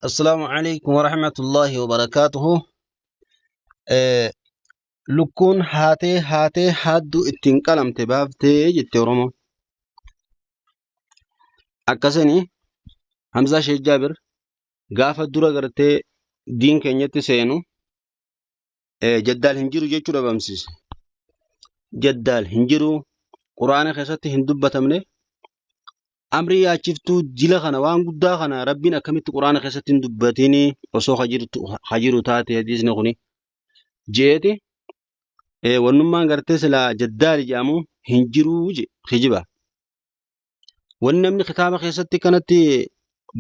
Assalaamu alaikum warahmatullaahi wabarakaatuhu. Lukkuun haatee haatee haadduu ittiin qalamte baaftee jette Oromoon. Akkasini Hamzaa Sheekh Jaabir gaafa dura gartee diin keenyatti seenu jaddaal hin jiru jechuu dhabamsiise. Jaddaal hin jiru quraana keessatti hin dubbatamne amrii yaachiftuu jila kana waan guddaa kana rabbiin akkamitti quraana keessatti hin dubbatinii osoo hajiru taate hadiisni kuni jeeti wannummaan gartee silaa jaddaali jedhamu hin jiruu je kijiba. Wanni namni kitaaba keessatti kanatti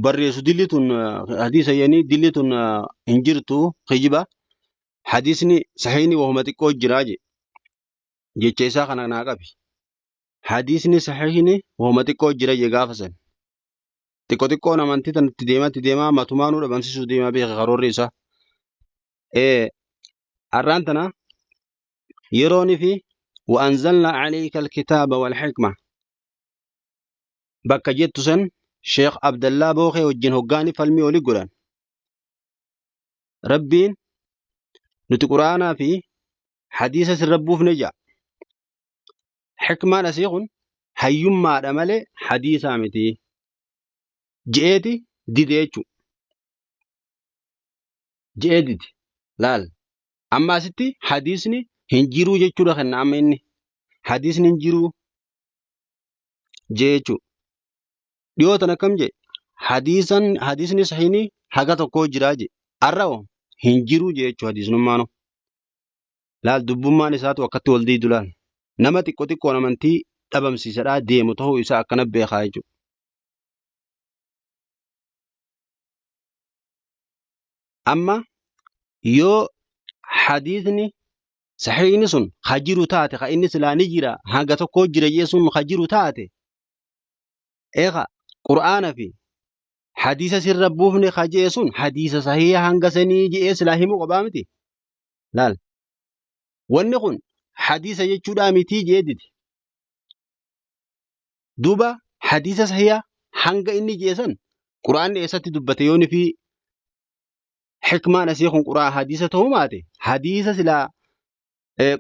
barreessu dilli tun hadiisa jedhanii dilli tun hin jirtu kijiba. Hadiisni sahiini wahuma xiqqoo jiraa je jecha isaa kana naa qabi. Hadiisni sahiihni wahuma xiqqoo jira je gaafa san. Xiqqo xiqqoon amantii tanatti deemaa itti deemaa matumaanuu dhabamsiisuu deemaa beeka karoorri isaa. Har'aan tana yerooni fi wa'anzalna alayka alkitaaba wal hikma bakka jettu san Sheekh Abdallaa Bookee wajjin hoggaanii falmii oli godhan. Rabbiin nuti quraanaa fi hadiisa sirra buufne ja'a. Hikmaan asii kun hayyummaadha malee hadiisaa miti je'eeti dide jechuudha. Je'ee dide. Laal. Amma asitti hadiisni hin jiruu jechuudha kenna amma inni. Hadiisni hin jiruu jee jechuudha. Dhiyoo tan akkam jee hadiisan hadiisni sahiini haga tokkoo jiraa jee. Arra hoo hin jiruu jee jechuudha hadiisnummaanuu. Laal dubbummaan isaatu akkatti wal diidu laal. Nama xiqqo xiqqoon amantii dhabamsiisadhaa deemu ta'uu isaa akkana beekaa jechuudha. Amma yoo hadiisni sahiihni sun ka jiru taate ka inni silaa ni jira hanga tokkoo jira jee sun ka jiru taate eeka qur'aana fi hadiisa sirra buufne ka jee sun hadiisa sahiiha hanga sanii jee silaa himuu qabaa miti. Laal wanni kun hadiisa jechuudhaa mitii jee dide. Duuba hadiisa sahiha hanga inni jee san qur'aanni eessatti dubbate yooni fi hikmaan asii kun qur'aa hadiisa ta'uu maate hadiisa silaa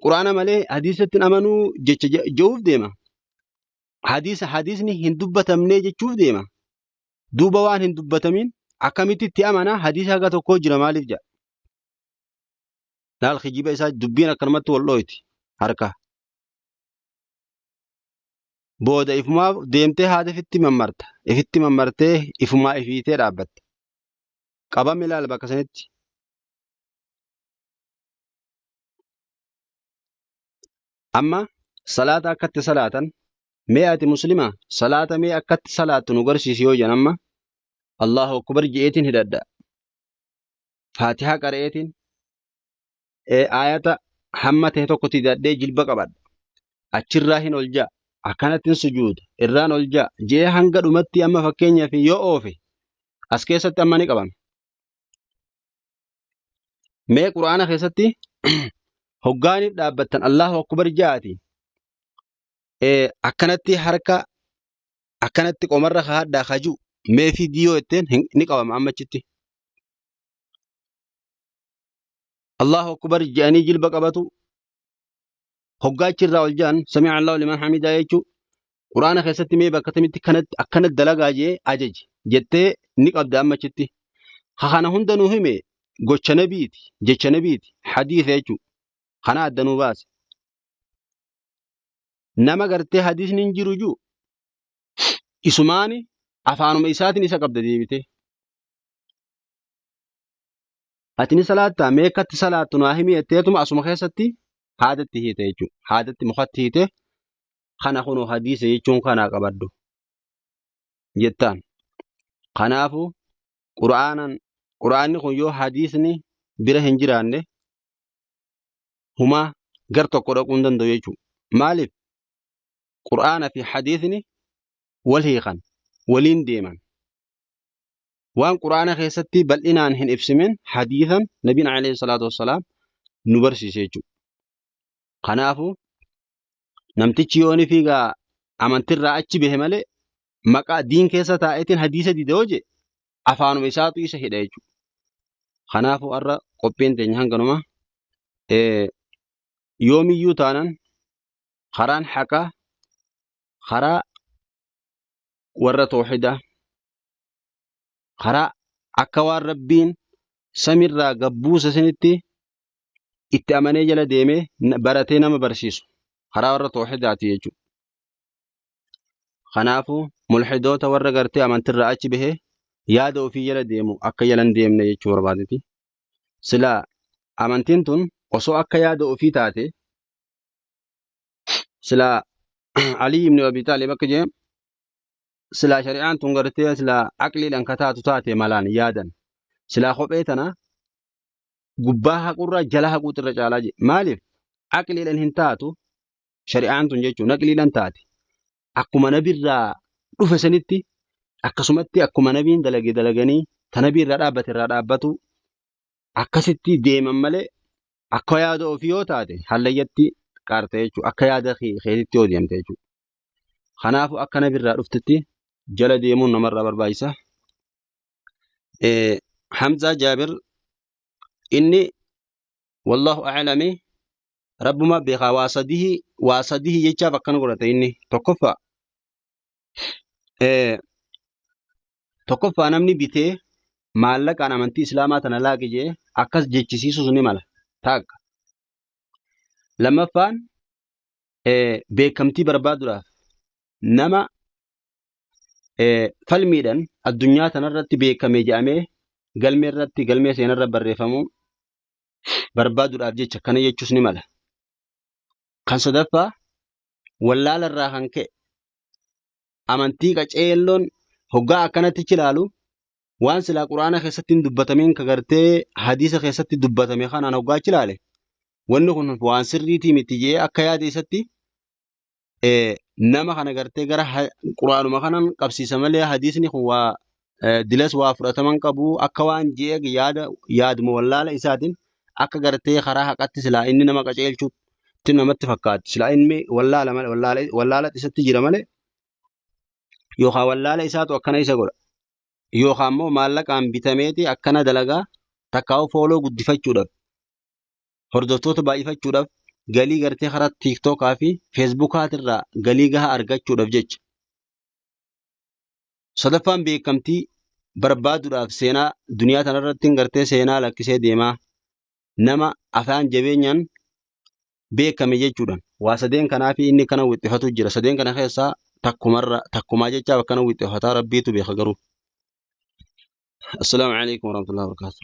qur'aana malee hadiisatti hin amanuu jecha je'uuf deema. Hadiisa hadiisni hin dubbatamnee jechuuf deema. Duuba waan hin dubbatamin akkamitti itti amana hadiisa haga tokkoo jira maaliif jedha. Laal kijiba isaa dubbiin akkanumatti wal dhooyti harka. Booda ifumaa deemtee haada ifitti mammarta. Ifitti mammartee ifumaa ifiitee dhaabbatta. Qabami laal bakka sanitti. Amma salaata akkatti salaatan mee ati muslima salaata mee akkatti salaattu nu garsiisi yoo jedhan amma Allahu akbar je'eetiin hidhadha. Faatihaa qara'eetiin aayata hamma ta'e tokkotti hidhadhee jilba qabadha. Achirraa hin ol ja'a. Akkanattiin sujuuda. Irraan ol ja'a. Je'ee hanga dhumatti amma fakkeenyaaf yoo oofe as keessatti amma ni qabame. Mee quraana keessatti hoggaaniif dhaabbattan Allahu akbar ja'aati. Akkanatti harka akkanatti qomarra kaa'adhaa kaju mee fidii yoo jetteen ni qabama amma achitti. Allahu akbar je'anii jilba qabatu hoggaa achirraa ol ja'an sami'a Allahu liman hamidaa jechuu quraana keessatti mee bakka tamitti kanatti akkanatti dalagaa jee ajaji jettee ni qabda amma achitti. Ka kana hunda nuu hime gocha nabiiti jecha nabiiti hadiisa jechuu kana adda nuu baase. Nama gartee hadiisni hin jiru jiru isumaani afaanuma isaatiin isa qabda deebitee. Ati ni salaattaa mee akkatti salaattu naa himi jetteetuma asuma keessatti haadatti hiite jechuudha. Haadatti mukatti hiite kana kunoo hadiisa jechuun kanaa qabadhu jettaan. Kanaafuu qura'aanan qura'aanni kun yoo hadiisni bira hin jiraanne humaa gar tokko dhaquu hin danda'u jechuudha. Maaliif? Qur'aana fi hadiisni wal hiikan, waliin deeman. Waan Qur'aana keessatti bal'inaan hin ibsimin hadiisan Nabiin alayhi salaatu wassalaam nu barsiise jechuudha. Kanaafuu namtichi yooni fi gaa amantirraa achi bahe malee maqaa diin keessa taa'eetiin hadiisa dide hoo jee Afaanuma isaatu isa hidha jechuudha. Kanaafuu har'a qophiin teenya hanganuma. Yoomiyyuu taanan karaan haqaa karaa warra toohidaa karaa akka waan Rabbiin samirraa gabbuusa sanitti itti amanee jala deemee baratee nama barsiisu karaa warra toohidaati jechuudha. Kanaafuu mulhidoota warra gartee amantirraa achi bahee yaada ofii jala deemu akka jala hin deemne jechuu barbaadeti. Silaa amantiin tun osoo akka yaada ofii taate silaa Ali ibn Abi Taalib akka jee silaa shari'aan tun gartee silaa aqliidhaan ka taatu taate malaan yaadan silaa kophee tana gubbaa haqurraa jala haquutu irra caalaa jee maaliif aqliidhaan hin taatu shari'aan tun jechuun naqliidhaan taate akkuma nabirraa dhufe sanitti akkasumatti akkuma nabiin dalage dalaganii ta nabii irraa dhaabbate irraa dhaabbatu akkasitti deeman malee akka yaada ofii yoo taate hallayyatti qaarte jechuudha akka yaada keetitti yoo deemte jechuudha. Kanaafuu akka nabirraa dhuftetti jala deemuun namarraa barbaachisa. Hamzaa Jaabir inni wallahu a'lami Rabbuma beekaa waa sadihi waa sadihi jechaaf akkana godhate inni tokkoffaa tokkoffaa namni bitee maallaqaan amantii islaamaa tana laaqi jee akkas jechisiisuus ni mala taakka lammaffaan beekamtii barbaaduudhaaf nama falmiidhaan addunyaa tanarratti beekame jedhamee galmee irratti galmee seenarra barreeffamuu barbaaduudhaaf jecha kana jechuus ni mala. Kan sadaffaa wallaala irraa kan ka'e amantii qaceelloon hoggaa akkanatti ilaalu waan silaa quraana keessatti hin dubbatamiin ka gartee hadiisa keessatti dubbatame kanaan hoggaa achi ilaale wanni kun waan sirriitii miti jee akka yaada isatti nama kana gartee gara quraanuma kanan qabsiisa malee hadiisni kun waa dilas waa fudhataman qabu akka waan je'e yaada yaaduma wallaala isaatiin akka gartee karaa haqatti silaa inni nama qaceelchutti namatti fakkaatti silaa inni wallaala malee wallaala wallaala isatti jira malee yookaan wallaala isaatu akkana isa godha yookaan immoo maallaqaan bitameeti akkana dalagaa takkaa'u fooloo guddifachuudhaaf hordoftoota baay'ifachuudhaaf galii gartee karaa tiiktookaa fi feesbuukaatirraa galii gahaa argachuudhaaf jecha. Sadaffaan beekamtii barbaaduudhaaf seenaa duniyaa tanarratti gartee seenaa lakkisee deemaa nama afaan jabeenyaan beekame jechuudhaan waa sadeen kanaafi inni kana wixxifatu jira sadeen kana keessaa takkumarra takkumaa jechaaf akkana wixxifataa rabbiitu beeka garuu. Assalaamu alaikum warahmatullahi wabarakatuh.